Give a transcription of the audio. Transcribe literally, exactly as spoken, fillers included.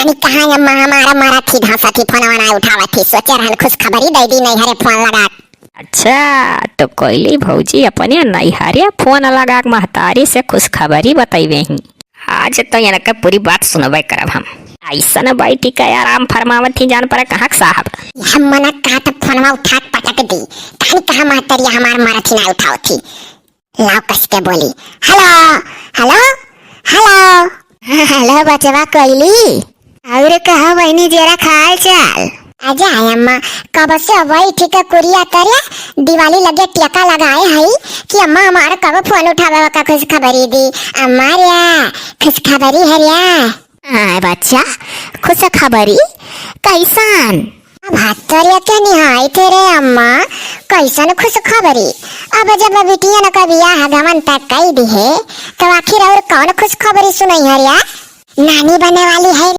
अरे कहाँ अम्मा, हमारा मरत ही धसत ही, फोनवा ना उठावत ही, सोचे रहन खुशखबरी दइ दी नैहरे फोन लगा। अच्छा, तो कोइली भौजी अपने नैहरे फोन लगा के महतारी से खुशखबरी बतइबे ही। आज तो इनके पूरी बात सुनबे करब हम। अइसन बैठी के आराम फरमावत ही जान परे कहाँ के साहब। हम मना का तो फोनवा उठा के पटक दी। कहानी कहाँ महतरिया हमार मरत ही ना उठावत ही। लाओ कस के बोली, "हेलो, हेलो, हेलो।" हाँ, हेलो बचवा कोइली। और कहो बहिनी जेरा का हाल चाल? अजा अम्मा, कब से बैठ के कुरिया तरे दिवाली लगे टीका लगाए हई कि अम्मा हमार कब फोन उठावे का खुशखबरी दी। अम्मा रे, खुशखबरी है रे। आय बच्चा, खुशखबरी कैसन? अब हत्तरिया के निहाई थे रे अम्मा, कैसन खुशखबरी? अब जब बिटियन का बियाह गवन तक कई दिहे, तो आखिर और कौन खुशखबरी सुनइहे रे? नानी बने वाली है।